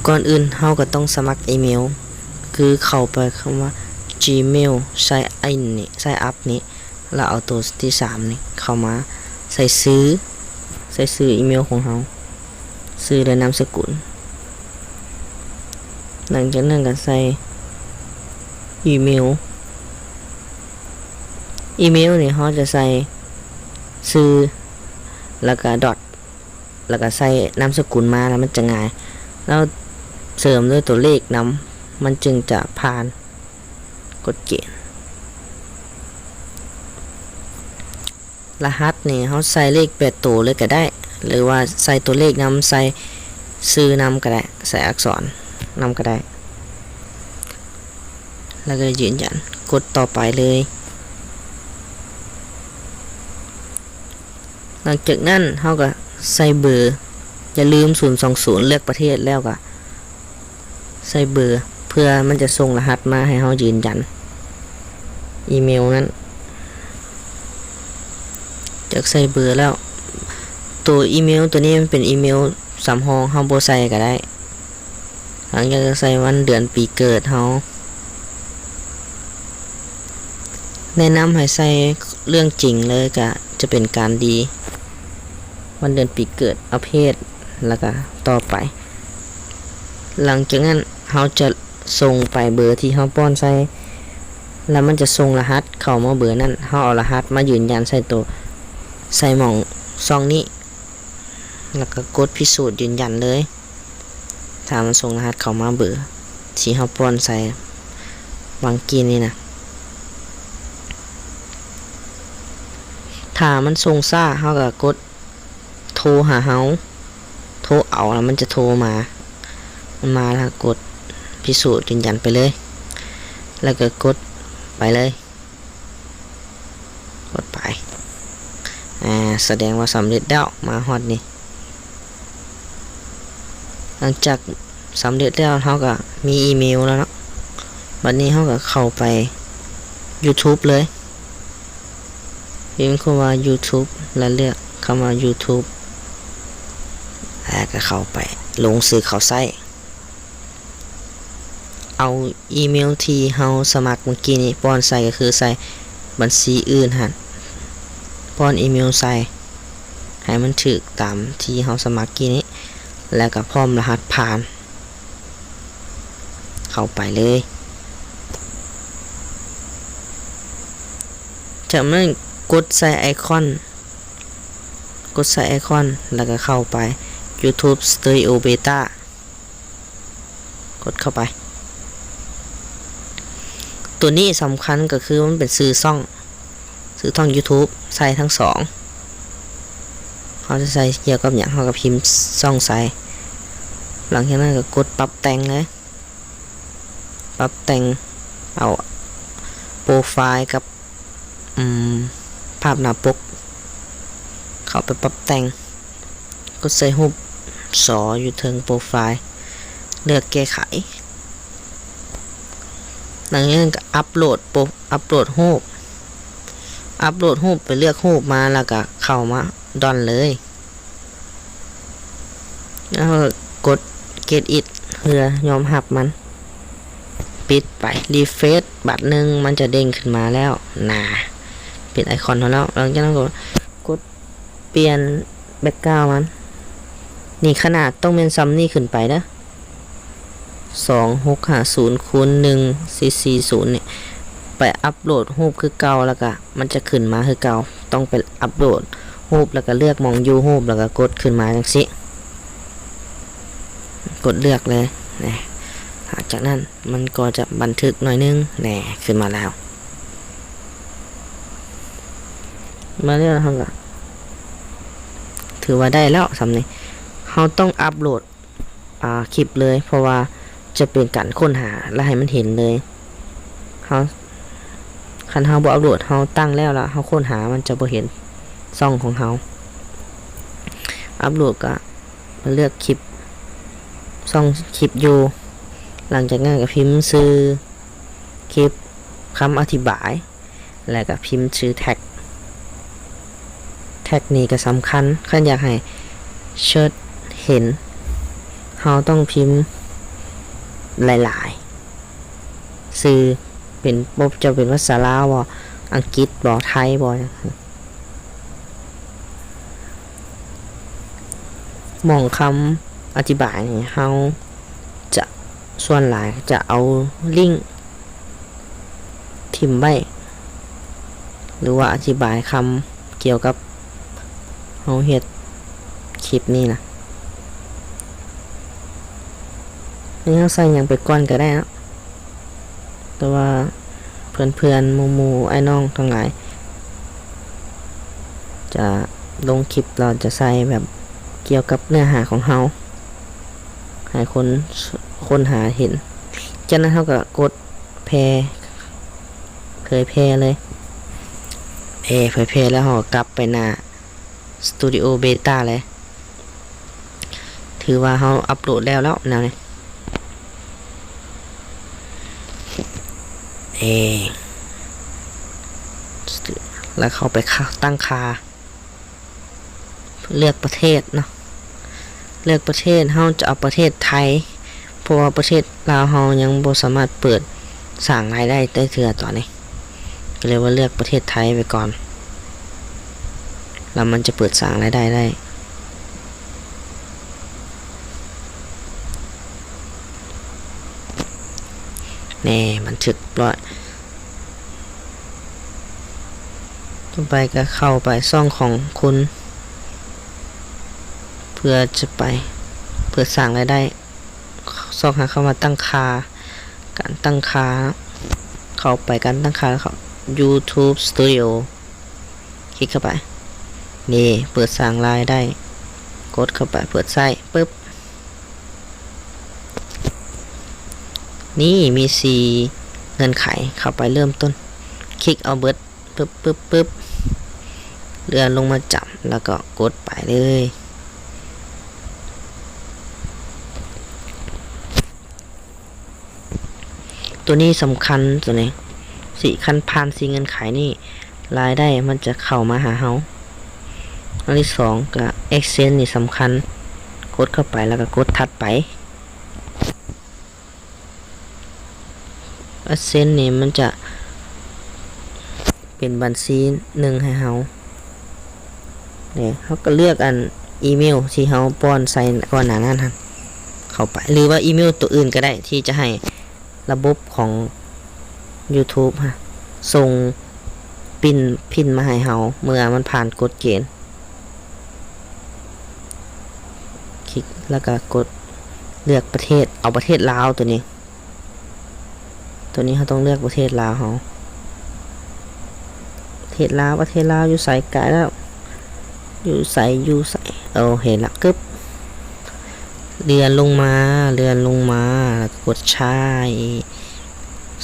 ກ່ອນອື່ນເຮົາກໍຕ້ອງສະໝັກອີເມວ ຄືເຂົ້າໄປຄຳວ່າ Gmail Sign In ນີ້ Sign Up ນີ້ ແລ້ວເອົາໂຕທີສາມນີ້ເຂົ້າມາ ໃສ່ຊື່ ໃສ່ຊື່ອີເມວຂອງເຮົາ ຊື່ ແລະ ນາມສະກຸນ. ຫຼັງຈາກນັ້ນກໍໃສ່ອີເມວ ອີເມວນີ້ເຮົາຈະໃສ່ຊື່ ແລ້ວກໍດອດ ແລ້ວກໍໃສ່ນາມສະກຸນມາ ແລ້ວມັນຈະງ່າຍ ແລ້ວເສີມດ້ວຍຕົວເລກນຳ ມັນຈຶ່ງຈະຜ່ານກົດເກນ. ລະຫັດນີ້ເຮົາໃສ່ເລກແປດໂຕເລີຍກໍໄດ້ ຫຼືວ່າໃສ່ຕົວເລກນຳ ໃສ່ຊື່ນຳກໍໄດ້ ໃສ່ອັກສອນນຳກໍໄດ້ ແລ້ວກໍຢືນຢັນ ກົດຕໍ່ໄປເລີຍ. ຫຼັງຈາກນັ້ນເຮົາກໍໃສ່ເບີ ຢ່າລືມສູນສອງສູນ ເລືອກປະເທດ ແລ້ວກໍໃສ່ເບີ ເພື່ອມັນຈະສົ່ງລະຫັດມາໃຫ້ເຮົາຢືນຢັນອີເມວນັ້ນ. ຈາກໃສ່ເບີແລ້ວ ໂຕອີເມວໂຕນີ້ມັນເປັນອີເມວສຳຮອງ ເຮົາບໍ່ໃສ່ກໍໄດ້. ຫຼັງຈາກໃສ່ວັນເດືອນປີເກີດເຮົາ ແນະນຳໃຫ້ໃສ່ເລື່ອງຈິງເລີຍ ກະຈະເປັນການດີ ວັນເດືອນປີເກີດ ເອົາເພດ ແລ້ວກະຕໍ່ໄປ. ຫຼັງຈາກນັ້ນເຮົາຈະສົ່ງໄປເບີທີ່ເຮົາປ້ອນໃສ່ ແລ້ວມັນຈະສົ່ງລະຫັດເຂົ້າມາເບີນັ້ນ ເຮົາເອົາລະຫັດມາຢືນຢັນໃສ່ໂຕ ໃສ່ໝ່ອງຊ່ອງນີ້ ແລ້ວກໍກົດພິສູດຢືນຢັນເລີຍ ຖ້າມັນສົ່ງລະຫັດເຂົ້າມາເບີທີ່ເຮົາປ້ອນໃສ່ຫວ່າງກີ້ນີ້ນະ. ຖ້າມັນສົ່ງຊ້າ ເຮົາກໍກົດໂທຫາເຮົາ ໂທເອົາ ແລ້ວມັນຈະໂທມາ ມັນມາແລ້ວກໍກົດພິສູດຢືນຢັນໄປເລີຍ ແລ້ວກໍກົດໄປເລີຍ. ກົດໄປ ອາ ສະແດງວ່າສຳເລັດແລ້ວ ມາຮອດນີ້. ຫຼັງຈາກສຳເລັດແລ້ວ ເຮົາກໍມີອີເມວແລ້ວເນາະ ບັດນີ້ເຮົາກໍເຂົ້າໄປ YouTube ເລີຍ ພິມຄຳວ່າ YouTube ແລ້ວເລືອກຄຳວ່າ YouTube ແລ້ວກໍເຂົ້າໄປ ລົງຊື່ເຂົ້າໃຊ້. ເອົາອີເມວທີ່ເຮົາສະໝັກມື້ກີ້ນີ້ປ້ອນໃສ່ ກໍຄືໃສ່ບັນຊີອື່ນຫັ້ນ ປ້ອນອີເມວໃສ່ ໃຫ້ມັນຖືກຕາມທີ່ເຮົາສະໝັກກີ້ນີ້ ແລ້ວກໍພ້ອມລະຫັດຜ່ານ ເຂົ້າໄປເລີຍ. ຈາກນັ້ນກົດໃສ່ໄອຄອນ ກົດໃສ່ໄອຄອນ ແລ້ວກໍເຂົ້າໄປ YouTube Studio Beta ກົດເຂົ້າໄປ. ໂຕນີ້ສຳຄັນກໍຄືມັນເປັນຊື່ຊ່ອງ ຊື່ຊ່ອງ YouTube ໃສ່ທັງສອງ ເຮົາຈະໃສ່ກ່ຽວກັບຫຍັງ ເຮົາກໍພິມຊ່ອງໃສ່ ຫຼັງຈາກນັ້ນກໍກົດປັບແຕ່ງເລີຍ ປັບແຕ່ງເອົາໂປຣໄຟລ໌ກັບ ອືມ ພາບໜ້າປົກ ເຂົ້າໄປປັບແຕ່ງ ກົດໃສ່ຮູບ ສ ຢູ່ເທິງໂປຣໄຟລ໌ ເລືອກແກ້ໄຂ. ຫຼັງຈາກນັ້ນກໍອັບໂຫຼດໂປ ອັບໂຫຼດຮູບ ອັບໂຫຼດຮູບ ໄປເລືອກຮູບມາ ແລ້ວກໍເຂົ້າມາດອນເລີຍ. ແລ້ວກໍກົດ Get It ເພື່ອຍອມຮັບມັນ ປິດໄປ Refresh ບາດໜຶ່ງ ມັນຈະເດັ້ງຂຶ້ນມາແລ້ວນາ ເປັນໄອຄອນເຮົາແລ້ວ. ຫຼັງຈາກນັ້ນກໍກົດປ່ຽນ Background ມັນ ນີ້ຂະໜາດຕ້ອງແມ່ນຊ່ຳນີ້ຂຶ້ນໄປເດີ ສອງຫົກຫ້າສູນຄູນໜຶ່ງສີ່ສີ່ສູນນີ້ ໄປອັບໂຫຼດຮູບຄືເກົ່າ ແລ້ວກະມັນຈະຂຶ້ນມາຄືເກົ່າ. ຕ້ອງໄປອັບໂຫຼດຮູບ ແລ້ວກະເລືອກໝ່ອງຢູ່ຮູບ ແລ້ວກະກົດຂຶ້ນມາຈັ່ງຊີ້ ກົດເລືອກເລີຍນະ. ຫຼັງຈາກນັ້ນມັນກໍຈະບັນທຶກໜ້ອຍໜຶ່ງແນ ຂຶ້ນມາແລ້ວ ມາແລ້ວເຮົາກະຖືວ່າໄດ້ແລ້ວຊ່ຳນີ້. ເຮົາຕ້ອງອັບໂຫຼດ ອ່າ ຄລິບເລີຍ ເພາະວ່າຈະເປັນການຄົ້ນຫາ ແລະ ໃຫ້ມັນເຫັນເລີຍ. ເຮົາ ຄັນເຮົາບໍ່ອັບໂຫຼດ ເຮົາຕັ້ງແລ້ວ ແລ້ວເຮົາຄົ້ນຫາ ມັນຈະບໍ່ເຫັນຊ່ອງຂອງເຮົາ. ອັບໂຫຼດກະມາເລືອກຄລິບ ຊ່ອງຄລິບຢູ່ ຫຼັງຈາກນັ້ນກະພິມຊື່ຄລິບ ຄຳອະທິບາຍ ແລ້ວກໍພິມຊື່ແທັກ. ແທັກນີ້ກໍສຳຄັນ ຄັນຢາກໃຫ້ເຊີດເຫັນ ເຮົ ເຮົາຕ້ອງພິມຫຼາຍໆຊື່ ເປັນ ບໍ່ວ່າຈະເປັນພາສາລາວບໍ ອັງກິດບໍ ໄທບໍ ໝ່ອງຄຳອະທິບາຍນີ້ ເຮົາຈະ ສ່ວນຫຼາຍຈະເອົາລິ້ງຖິ້ມໄວ້ ຫຼືວ່າອະທິບາຍຄຳກ່ຽວກັບເຮົາເຮັດຄລິບນີ້ນະ. ນີ້ເຮົາໃສ່ຫຍັງໄປກ່ອນກໍໄດ້ເນາະ. ແຕ່ວ່າເພື່ອນໆ ໝູ່ໆ ອ້າຍນ້ອງທັງຫຼາຍ ຈະລົງຄລິບ ລາວຈະໃສ່ແບບກ່ຽວກັບເນື້ອຫາຂອງເຮົາ ໃຫ້ຄົນຄົ້ນຫາເຫັນ. ຈາກນັ້ນເຮົາກໍກົດແຜ່ ເຜີຍແຜ່ເລີຍ. ເອີ ເຜີຍແຜ່ແລ້ວເຮົາກໍກັບໄປໜ້າ Studio Beta ເລີຍ. ຖືວ່າເຮົາອັບໂຫຼດແລ້ວ ແລ້ວແນວນີ້ ເອ ແລ້ວເຂົ້າໄປ ຕັ້ງຄ່າ ເລືອກປະເທດເນາະ ເລືອກປະເທດ ເຮົາຈະເອົາປະເທດໄທ ເພາະວ່າປະເທດລາວເຮົາຍັງບໍ່ສາມາດເປີດສ້າງລາຍໄດ້ໄດ້ເທື່ອຕອນນີ້. ກໍເລີຍວ່າເລືອກປະເທດໄທໄວ້ກ່ອນ ແລ້ວມັນຈະເປີດສ້າງລາຍໄດ້ໄດ້. ແນ່ ບັນທຶກຮຽບຮ້ອຍ. ຕໍ່ໄປກໍເຂົ້າໄປຊ່ອງຂອງຄຸນ ເພື່ອຈະໄປເປີດສ້າງລາຍໄດ້. ຊອກຫາຄຳວ່າຕັ້ງຄ່າ ການຕັ້ງຄ່າ ເຂົ້າໄປການຕັ້ງຄ່າ ແລ້ວເຂົ້າ YouTube Studio ຄລິກເຂົ້າໄປ. ນີ້ ເປີດສ້າງລາຍໄດ້ ກົດເຂົ້າໄປ ເປີດໃຊ້ ປຶບ ນີ້ມີສີ່ເງື່ອນໄຂ ເຂົ້າໄປເລີ່ມຕົ້ນ ຄລິກເອົາເບິດ ປຶບ ປຶບ ປຶບ ເລື່ອນລົງມາຈຳ ແລ້ວກໍກົດໄປເລີຍ. ຕົວນີ້ສຳຄັນ ຕົວນີ້ ສີ່ ຄັນຜ່ານສີ່ເງື່ອນໄຂນີ້ ລາຍໄດ້ມັນຈະເຂົ້າມາຫາເຮົາ. ອັນທີສອງກໍ AdSense ນີ້ສຳຄັນ ກົດເຂົ້າໄປ ແລ້ວກໍກົດຖັດໄປ. AdSense ນີ້ມັນຈະເປັນບັນຊີໜຶ່ງໃຫ້ເຮົາ. ນີ້ ເຮົາກໍເລືອກອັນອີເມວທີ່ເຮົາປ້ອນໃສ່ກ່ອນໜ້ານັ້ນຫັ້ນເຂົ້າໄປ ຫຼືວ່າອີເມວຕົວອື່ນກໍໄດ້ ທີ່ຈະໃຫ້ລະບົບຂອງ YouTube ຮະ ສົ່ງປິ່ນ ພິນມາໃຫ້ເຮົາ ເມື່ອມັນຜ່ານກົດເກນ. ຄລິກ ແລ້ວກໍກົດເລືອກປະເທດ ເອົາປະເທດລາວ ຕົວນີ້ ຕົວນີ້ເຮົາຕ້ອງເລືອກປະເທດລາວເຮົາ ປະເທດລາວ ປະເທດລາວຢູ່ໃສ ກາຍແລ້ວ ຢູ່ໃສ ຢູ່ໃສ ໂອ ເຫັນລະ ກຶບ ເລື່ອນລົງມາ ເລື່ອນລົງມາ ແລ້ວກໍກົດໃຊ້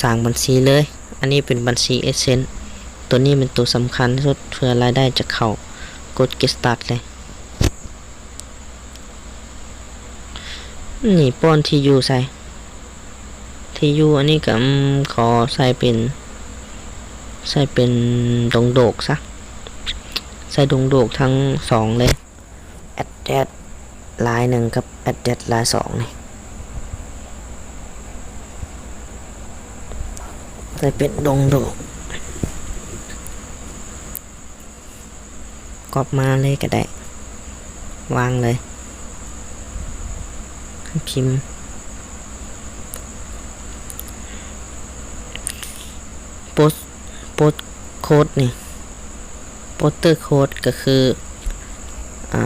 ສ້າງບັນຊີເລີຍ. ອັນນີ້ເປັນບັນຊີ AdSense ຕົວນີ້ເປັນຕົວສຳຄັນທີ່ສຸດ ເພື່ອລາຍໄດ້ຈະເຂົ້າ ກົດ Get Start ເລີຍ. ນີ້ປ້ອນທີ່ຢູ່ໃສ່ ທີ່ຢູ່ອັນນີ້ກໍ ອືມ ຂໍໃສ່ເປັນ ໃສ່ເປັນດົງໂດກຊະ ໃສ່ດົງໂດກທັງສອງເລີຍ. Address ລາຍໜຶ່ງກັບ address ລາຍສອງນີ້ ໃສ່ເປັນດົງໂດກ ກັອບມາເລີຍກໍໄດ້ ວາງເລີຍ ພິມ Post Post Code ນີ້ Poster Code ກໍຄື ອາ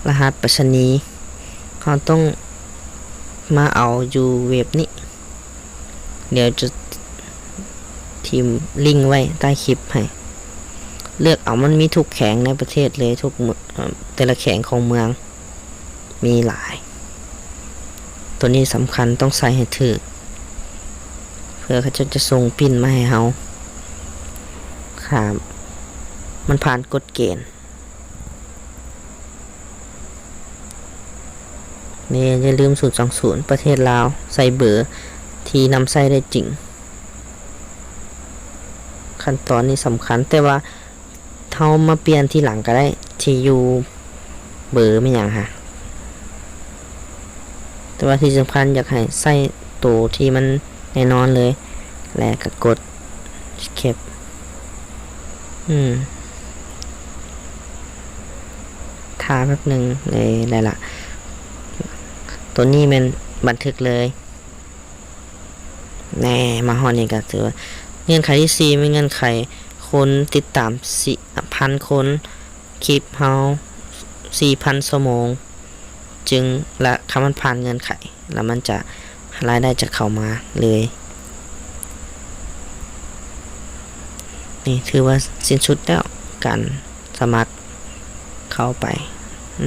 ລະຫັດໄປສະນີ ເຮົາຕ້ອງມາເອົາຢູ່ເວັບນີ້ ດຽວຈະຖິ້ມລິ້ງໄວ້ໃຕ້ຄລິບໃຫ້ ເລືອກເອົາ ມັນມີທຸກແຂວງໃນປະເທດເລີຍ ທຸກເມືອງ ເອີ ແຕ່ລະແຂວງຂອງເມືອງ ມີຫຼາຍ ໂຕນີ້ສຳຄັນ ຕ້ອງໃສ່ໃຫ້ຖືກ ເພື່ອເຂົາເຈົ້າຈະສົ່ງປິ່ນມາໃຫ້ເຮົາ ຖ້າມັນຜ່ານກົດເກນ. ນີ້ຢ່າລືມ ສູນສອງສູນ ປະເທດລາວ ໃສ່ເບີທີ່ນຳໃຊ້ໄດ້ຈິງ. ຂັ້ນຕອນນີ້ສຳຄັນ ແຕ່ວ່າເຮົາມາປ່ຽນທີຫຼັງກໍໄດ້ ທີ່ຢູ່ ເບີແມ່ນຫຍັງຫະ? ແຕ່ວ່າທີ່ສຳຄັນຢາກໃຫ້ໃຊ້ໂຕທີ່ມັນແນ່ນອນເລີຍ ແລະກໍກົດເກັບ. ອືມ ຖ້າແປັບໜຶ່ງເລີຍ ໄດ້ລະ. ໂຕນີ້ແມ່ນບັນທຶກເລີຍ. ແນ່ ມາຮອດນີ້ກໍຖືວ່າ ເງື່ອນໄຂທີສີ່ ແມ່ນເງື່ອນໄຂຄົນຕິດຕາມສີ່ພັນຄົນ ຄລິບເຮົາສີ່ພັນຊົ່ວໂມງ ຈຶ່ງ ລະຄັນມັນຜ່ານເງື່ອນໄຂ ລະມັນຈະ ລາຍໄດ້ຈະເຂົ້າມາເລີຍ. ນີ້ຖືວ່າສິ້ນສຸດແລ້ວ ການສະໝັກເຂົ້າໄປ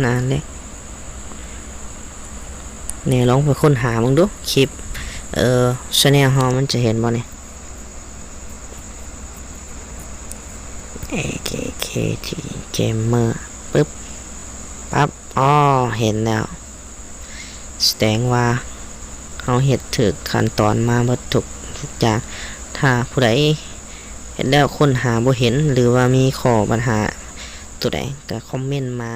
ນັ້ນເດ້. ນີ້ລອງໄປຄົ້ນຫາເບິ່ງດູ ຄລິບ ເອີ ແຊນແນວເຮົາມັນຈະເຫັນບໍ່ນີ້? ເອ ເຄ ເຄ ທີ ເກມເມີ ປຶບ ປັບ ອໍ ເຫັນແລ້ວ. ສະແດງວ່າເຮົາເຮັດຖືກຂັ້ນຕອນມາເບິດທຸກ ທຸກຢ່າງ. ຖ້າຜູ້ໃດເຮັດແລ້ວຄົ້ນຫາບໍ່ເຫັນ ຫຼືວ່າມີຂໍ້ບັນຫາໂຕໃດ ກໍຄອມເມັນມາ.